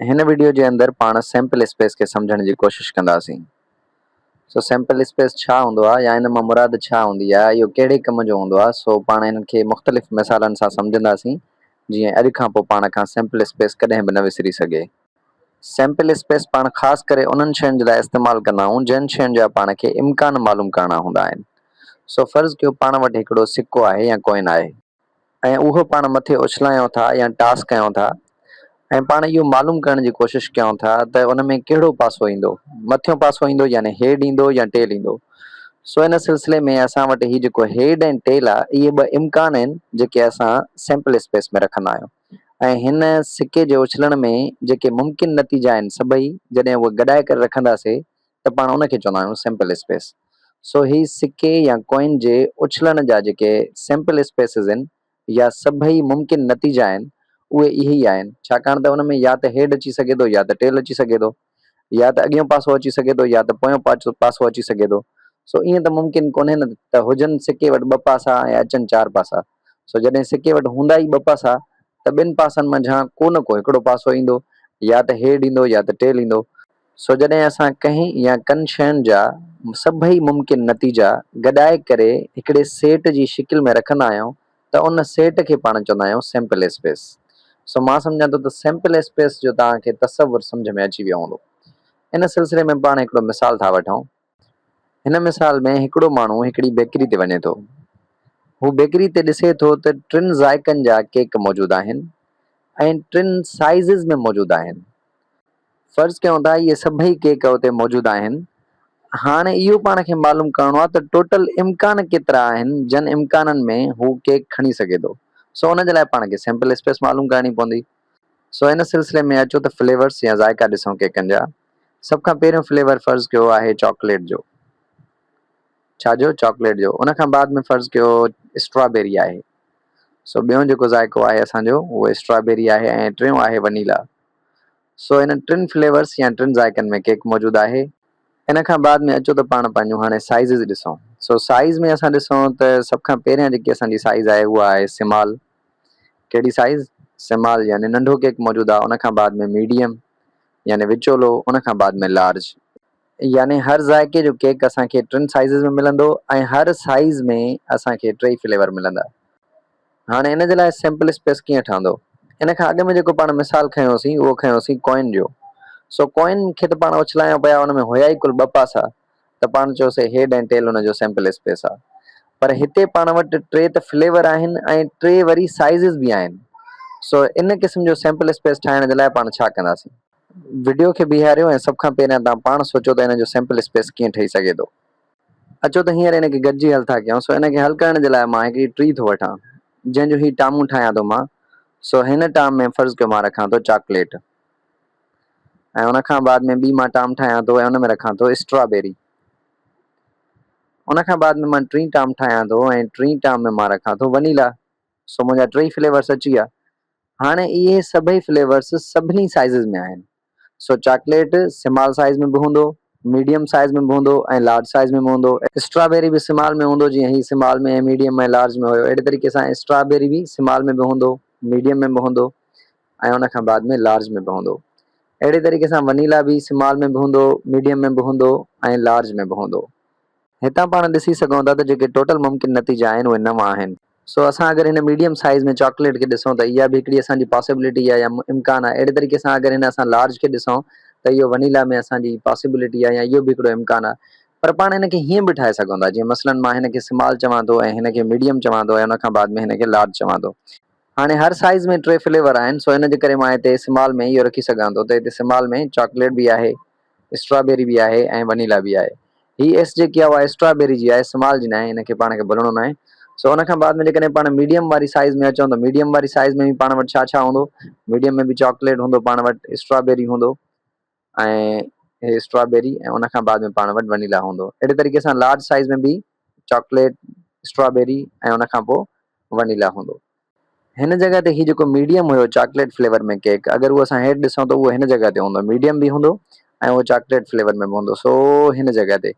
هن وڊيو جي اندر پاڻ سيمپل اسپيس کي سمجهڻ جي ڪوشش ڪنداسين. سو سيمپل اسپيس ڇا هوندو آهي يا ان مان مراد ڇا هوندي آهي، اهو ڪهڙي ڪم جو هوندو آهي، سو پاڻ هن کي مختلف مثالن سان سمجهنداسين جيئن اڄ کان پوء پاڻ کان سيمپل اسپيس ڪڏهن به نه وسري سگهي. سيمپل اسپيس پاڻ خاص ڪري انهن شين جي لاء استعمال ڪندا آهيون جن شين جا پاڻ کي امڪان معلوم ڪرڻا هوندا آهن. سو فرض ڪيو پاڻ وٽ هڪڙو سڪو آهي يا ڪوئن آهي. ۽ اهو پاڻ مٿي اڇلايون ٿا يا ٽاس ڪيون ٿا ۽ پاڻ اهو معلوم ڪرڻ جي ڪوشش ڪيون ٿا ته ان ۾ ڪهڙو پاسو ايندو، مٿيون پاسو ايندو يعني هيڊ ايندو يا ٽيل ايندو. سو ان سلسلي ۾ اسان وٽ هي جيڪو هيڊ ۽ ٽيل آ اهي ٻه امڪان آهن جيڪي اسان سيمپل اسپيس ۾ رکندا آهيون ۽ هن سڪي جي اڇلڻ ۾ جيڪي ممڪن نتيجا آهن سڀئي جڏهن اهي گڏائي ڪري رکنداسي ته پاڻ ان کي چوندا آهيون سيمپل اسپيس. سو هي سڪي يا ڪوئن جي اڇلڻ جا جيڪي سيمپل اسپيسز آهن يا سڀئي ممڪن نتيجا آهن اهي اهي ئي آهن ڇاڪاڻ ته ان ۾ يا ته هيڊ اچي سگهي ٿو يا ته ٽيل اچي سگهي ٿو يا ته اڳيون پاسو اچي سگهي ٿو يا ته پويون پاسو اچي سگهي ٿو. سو ائين ته ممڪن ڪونهي نه ته هجن سڪي وٽ ٻه پاسا ۽ اچن چار پاسا. سو جڏهن سڪي وٽ هوندا ئي ٻه پاسا ته ٻن پاسن منجهان ڪو نه ڪو هڪڙو پاسو ايندو يا ته هيڊ ايندو يا ته ٽيل ايندو. سو جڏهن اسان ڪنهن يا ڪن شين جا سڀئي ممڪن نتيجا گڏائي ڪري هڪڙي سيٽ جي شڪل ۾ رکندا آهيون ته ان سيٽ کي پاڻ چوندا آهيون سيمپل اسپيس. سو مان سمجهان ٿو ته سيمپل اسپيس جو توهان کي تصور سمجهه ۾ اچي ويو هوندو. ان سلسلي ۾ پاڻ هڪڙو مثال ٿا وٺون. هن مثال ۾ هڪڙو ماڻهو هڪڙي بيڪري تي وڃي ٿو. هو بيڪري تي ڏسي ٿو ته ٽن ذائقن جا ڪيڪ موجود آهن ۽ ٽن سائيزز ۾ موجود آهن. فرض ڪيون ٿا اهي سڀئي ڪيڪ اتي موجود آهن. هاڻي اهو پاڻ کي معلوم ڪرڻو آهي ته ٽوٽل امڪان ڪيترا آهن جن امڪانن ۾ هو ڪيڪ کڻي سگهي ٿو. سو ان جي لاء پاڻ کي سيمپل اسپيس معلوم ڪرڻي پوندي. سو ان سلسلي ۾ اچو ته فليورس يا ذائقا ڏسون ڪيڪن جا. سڀ کان پهريون فليور فرض ڪيو آهي چاڪليٽ جو. ڇا جو؟ چاڪليٽ جو. ان کان بعد ۾ فرض ڪيو اسٽرابيري آهي. سو ٻيون جيڪو ذائقو آهي اسان جو اهو اسٽرابيري آهي ۽ ٽيون آهي ونيلا. سو انهن ٽن فليورس يا ٽن ذائقن ۾ ڪيڪ موجود آهي. ان کان بعد ۾ اچو ته پاڻ پنهنجون هاڻي سائيزز ڏسون. سو سائيز ۾ اسان ڏسون ته سڀ کان پهريان جيڪي اسان جي سائيز آهي اها آهي سمال. ڪهڙي سائيز؟ سمال يعني ننڍو ڪيڪ موجود آهي ان کان بعد ۾ ميڊيم يعني وچولو ان کان بعد ۾ لارج. يعني هر ذائقي جو ڪيڪ اسان کي ٽن سائيزز ۾ ملندو ۽ هر سائيز ۾ اسان کي ٽئي فليور ملندا. هاڻي ان جي لاء سيمپل اسپيس ڪيئن ٺهندو؟ ان کان اڳ ۾ جيڪو پاڻ مثال کنيوسين اهو کنيوسين ڪوئن جو. سو ڪوئن کي ته پاڻ اڇلايون پيا ان ۾ هيا ئي ڪل ٻه پاسا ته پاڻ چيوسين هيڊ ۽ ٽيل ان جو سيمپل اسپيس آ. پر هتي پاڻ وٽ ٽي ته فليور آهن ۽ ٽي وري سائيزز به آهن. سو ان قسم جو سيمپل اسپيس ٺاهڻ جي لاء پاڻ ڇا ڪنداسين؟ وڊيو کي بيهاريو ۽ سڀ کان پهريان توهان پاڻ سوچيو ته ان جو سيمپل اسپيس ڪيئن ٺهي سگهي ٿو. اچو ته هينئر ان کي گڏجي حل ٿا ڪيون. سو ان کي حل ڪرڻ جي لاء مان هڪڙي ٽري ٿو وٺان، جنهن جون هي ٽامون ٺاهيان ٿو مان. سو هن ٽام ۾ فرض ڪيو مان رکان ٿو چاڪليٽ ۽ ان کان بعد ۾ ٻي مان ٽام ٺاهيان ٿو ۽ ان ۾ رکان ٿو اسٽرابيري. ان کان بعد ۾ مان ٽين ٽام ٺاهيان ٿو ۽ ٽين ٽام ۾ مان رکان ٿو ونيلا. سو منهنجا ٽئي فليورس اچي ويا. هاڻي اهي سڀئي فليورس سڀني سائيزز ۾ آهن. سو چاڪليٽ سمال سائيز ۾ به هوندو، ميڊيم سائيز ۾ به هوندو ۽ لارج سائيز ۾ به هوندو. اسٽرابيري به سمال ۾ هوندو جيئن هي سمال ۾ ۽ ميڊيم ۽ لارج ۾ هيو اهڙي طريقي سان اسٽرابيري به سمال ۾ به هوندو، ميڊيم ۾ به هوندو ۽ ان کان بعد ۾ لارج ۾ به هوندو. اهڙي طريقي سان ونيلا به سمال ۾ به هوندو، ميڊيم ۾ به هوندو ۽ لارج ۾ به هوندو. هتان پاڻ ڏسي سگهون ٿا ته جيڪي ٽوٽل ممڪن نتيجا آهن اهي نو آهن. سو اسان اگر هن ميڊيم سائيز ۾ چاڪليٽ کي ڏسون ته اها به هڪڙي اسان جي پاسيبلٽي آهي يا امڪان آهي. اهڙي طريقي سان اگر هن اسان لارج کي ڏسون ته اهو ونيلا ۾ اسان جي پاسيبلٽي آهي يا اهو به هڪڙو امڪان آهي. پر پاڻ هن کي هيئن به ٺاهي سگهون ٿا جيئن مثلاً مان هن کي سمال چوان ٿو ۽ هن کي ميڊيم چوان ٿو ۽ ان کان بعد ۾ هن کي لارج چوان ٿو. هاڻي هر سائيز ۾ ٽي فليور آهن سو ان جي ڪري مان هتي سمال ۾ اهو رکي سگهان ٿو ته هتي سمال ۾ چاڪليٽ به آهي. اسٽرابيري به آهي ۽ ونيلا به آهي. هي ايس جيڪي آهي اها اسٽرابيري جي آهي سمال جي ناهي هن کي پاڻ کي ڀلڻو ناهي. سو ان کان بعد ۾ جيڪڏهن پاڻ ميڊيم واري سائيز ۾ اچون ته ميڊيم واري سائيز ۾ به پاڻ وٽ ڇا ڇا هوندو ميڊيم ۾ به چاڪليٽ هوندو پاڻ وٽ اسٽرابيري هوندو ۽ هي اسٽرابيري ۽ ان کان بعد ۾ پاڻ وٽ ونيلا هوندو. اهڙي طريقي سان لارج سائيز ۾ به چاڪليٽ، اسٽرابيري ۽ ان کان پوء ونيلا هوندو. هن جڳهه تي هي جيڪو ميڊيم هيو چاڪليٽ فليور ۾ ڪيڪ اگر اهو اسان هيٺ ڏسون ته اهو هن جڳهه تي هوندو ميڊيم به هوندو ۽ اهو چاڪليٽ فليور ۾ به هوندو سو هن جڳهه تي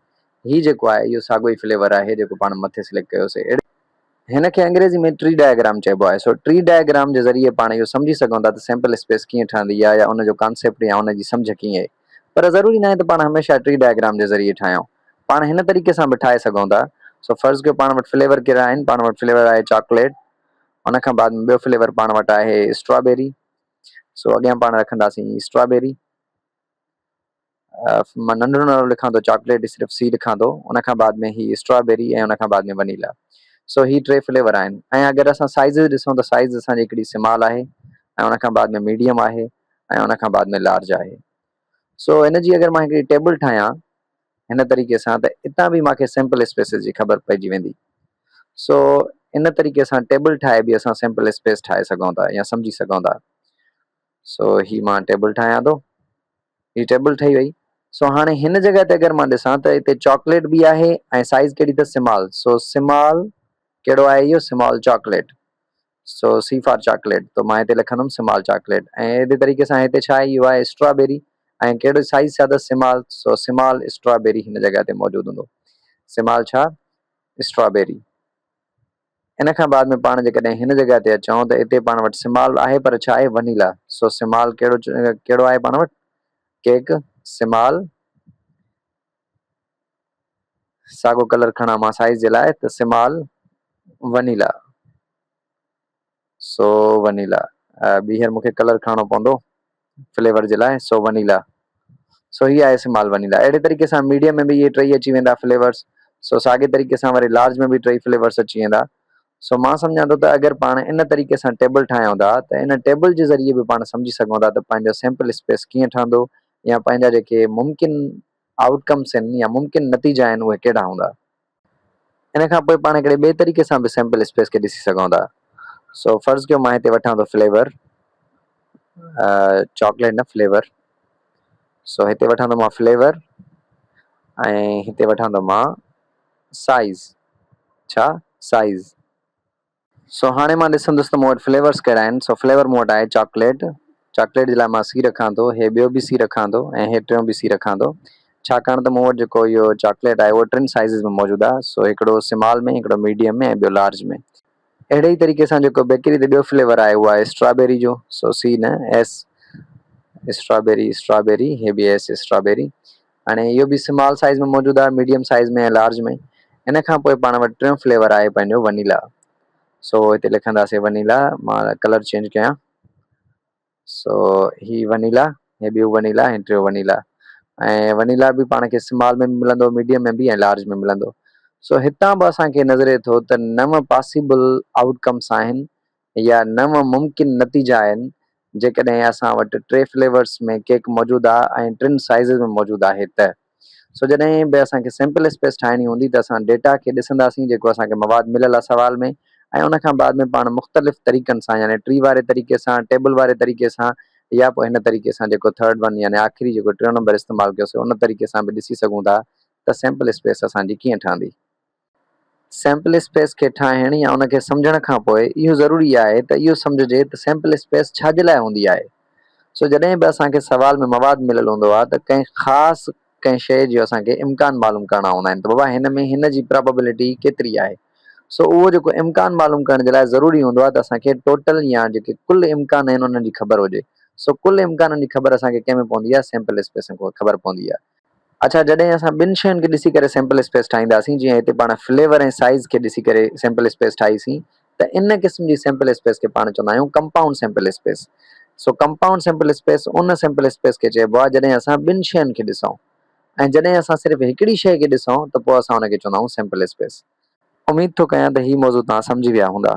هي جيڪو آهي اهو ساڳيو ئي فليور آهي جيڪو پاڻ مٿي سليڪٽ ڪيوسي. هن کي انگريزي ۾ ٽري ڊائگرام چئبو آهي. سو ٽري ڊائگرام جي ذريعي پاڻ اهو سمجهي سگهون ٿا ته سيمپل اسپيس ڪيئن ٺهندي آهي يا ان جو ڪانسيپٽ يا ان جي سمجهه ڪيئن آهي. پر ضروري ناهي ته پاڻ هميشه ٽري ڊائگرام جي ذريعي ٺاهيون. پاڻ هن طريقي سان به ٺاهي سگهون ٿا. سو فرض ڪيو پاڻ وٽ فليور ڪهڙا آهن؟ پاڻ وٽ فليور آهي چاڪليٽ، ان کان بعد ۾ ٻيو فليور پاڻ وٽ آهي اسٽرابيري. سو اڳيان پاڻ رکنداسين اسٽرابيري. مان ننڍڙو نالو لکان ٿو چاڪليٽ صرف سي لکان ٿو ان کان بعد ۾ هي اسٽرابيري ۽ ان کان بعد ۾ ونيلا سو هي ٽي فليور آهن ۽ اگر اسان سائيزز ڏسون ته سائيز اسان جي هڪڙي سمال آهي ۽ ان کان بعد ۾ ميڊيم آهي ۽ ان کان بعد ۾ لارج آهي سو هن جي اگر مان هڪڙي ٽيبل ٺاهيان هن طريقي سان ته اتان به مانکي سيمپل اسپيسز جي خبر پئجي ويندي سو ان طريقي سان ٽيبل ٺاهي به اسان سيمپل اسپيس ٺاهي سگهون ٿا يا سمجهي سگهون ٿا سو هي مان ٽيبل ٺاهيان ٿو هي ٽيبل ٺهي وئي سو هاڻي هن جڳهه تي اگر مان ڏسان ته هتي چاڪليٽ به آهي ۽ سائز ڪهڙي اٿس سمال سو سمال ڪهڙو آهي اهو small chocolate so C for chocolate ته مان هتي لکندم سمال چاڪليٽ ۽ اهڙي طريقي سان هتي ڇا آهي اهو آهي اسٽرابيري ۽ ڪهڙو سائز ڇا اٿس سمال سو سمال اسٽرابيري هن جڳهه تي موجود هوندو سمال ڇا اسٽرابيري ان کان بعد ۾ پاڻ جيڪڏهن هن جڳهه تي اچون ته اتي پاڻ وٽ سمال آهي پر ڇا آهي ونيلا سو سمال ڪهڙو ڪهڙو آهي پاڻ وٽ ڪيڪ سمال ساڳو ڪلر کڻان مان سائز جي لاء ته سمال ونيلا سو ونيلا ٻيهر مونکي ڪلر کڻڻو پوندو فليور جي لاء سو ونيلا سو هي آهي سمال ونيلا اهڙي طريقي سان ميڊيم ۾ به اهي ٽئي اچي ويندا فليورس سو ساڳي طريقي سان وري لارج ۾ به ٽئي فليورس اچي ويندا سو مان سمجهان ٿو ته اگر پاڻ ان طريقي سان ٽيبل ٺاهيون ٿا ته ان ٽيبل جي ذريعي به پاڻ سمجهي سگهون ٿا ته پنهنجو سيمپل اسپيس ڪيئن ٺهندو يا پنهنجا جيڪي ممڪن آئوٽ ڪمس آهن يا ممڪن نتيجا آهن اهي ڪهڙا هوندا. ان کان پوء پاڻ هڪڙي ٻئي طريقي سان به سيمپل اسپيس کي ڏسي سگهون ٿا. سو فرض ڪيو مان هتي وٺان ٿو فليور چاڪليٽ نه فليور سو هتي وٺان ٿو مان فليور ۽ هتي وٺان ٿو مان سائز ڇا سائز سو هاڻي مان ڏسندس ته مون وٽ فليورس ڪهڙا آهن. سو فليور مون وٽ آهي چاڪليٽ. چاڪليٽ جي لاء مان سي رکان ٿو، هي ٻيو به سي رکان ٿو ۽ هي ٽيون به سي رکان ٿو. ڇاڪاڻ ته مون وٽ جيڪو اهو چاڪليٽ آهي اهو ٽن سائيزز ۾ موجود آهي. سو هڪڙو سمال ۾، هڪڙو ميڊيم ۾ ۽ ٻيو لارج ۾. اهڙي ئي طريقي سان جيڪو بيڪري تي ٻيو فليور آهي اهو آهي اسٽرابيري جو. سو سي نه ايس اسٽرابيري اسٽرابيري هي به ايس اسٽرابيري. هاڻي اهو به سمال سائيز ۾ موجود آهي ميڊيم سائيز ۾ ۽ لارج ۾ ان کان پوء پاڻ وٽ ٽيون فليور آهي پنهنجو ونيلا سو هتي لکنداسين ونيلا مان ڪلر چينج ڪيان سو هي ونيلا هي ٻيو ونيلا ۽ ٽيون ونيلا ۽ ونيلا به پاڻ کي سمال ۾ به ملندو ميڊيم ۾ به ۽ لارج ۾ ملندو سو هتان به اسان کي نظري ٿو ته نو پاسيبل آئوٽ ڪمس آهن يا نو ممڪن نتيجا آهن، جيڪڏهن اسان وٽ ٽي فليورس ۾ ڪيڪ موجود آ ۽ ٽن سائيزز ۾ موجود آهي ته. سو جڏهن به اسان کي سيمپل اسپيس ٺاهڻي هوندي ته اسان ڊيٽا کي ڏسنداسين جيڪو اسان کي مواد مليل آ سوال ۾ ۽ ان کان بعد ۾ پاڻ مختلف طريقن سان يعني ٽري واري طريقي سان، ٽيبل واري طريقي سان يا پوء هن طريقي سان جيڪو ٿرڊ ون يعني آخري جيڪو ٽيون نمبر استعمال ڪيوسين ان طريقي سان به ڏسي سگهون ٿا ته سيمپل اسپيس اسان جي ڪيئن ٺهندي. سيمپل اسپيس کي ٺاهڻ يا ان کي سمجهڻ کان پوء اهو ضروري آهي ته اهو سمجهجي ته سيمپل اسپيس ڇا جي لاء هوندي آهي. سو جڏهن به اسان کي سوال ۾ مواد مليل هوندو آهي ته ڪنهن خاص ڪنهن شيء جو اسان کي امڪان معلوم ڪرڻا هوندا آهن ته بابا هن ۾ هن جي پراببلٽي ڪيتري آهي. سو اهو جيڪو امڪان معلوم ڪرڻ جي لاء ضروري هوندو آهي ته اسان کي ٽوٽل يا جيڪي ڪل امڪان آهن انهن جي خبر هجي. سو ڪل امڪانن جي خبر اسان کي ڪنهن ۾ پوندي آهي سيمپل اسپيس ۾ خبر پوندي آهي. اڇا جڏهن اسان ٻن شين کي ڏسي ڪري سيمپل اسپيس ٺاهينداسين جيئن هتي پاڻ فليور ۽ سائيز کي ڏسي ڪري سيمپل اسپيس ٺاهيسين ته ان قسم جي سيمپل اسپيس کي پاڻ چوندا آهيون ڪمپائونڊ سيمپل اسپيس سو ڪمپائونڊ سيمپل اسپيس ان سيمپل اسپيس کي چئبو آهي جڏهن اسان ٻن شين کي ڏسون ۽ جڏهن اسان صرف هڪڙي شيء کي ڏسون ته پوء اسان ان کي چوندا آهيون سيمپل اسپيس. اميد ٿو ڪيان ته هي موضوع توهان سمجهي ويا هوندا.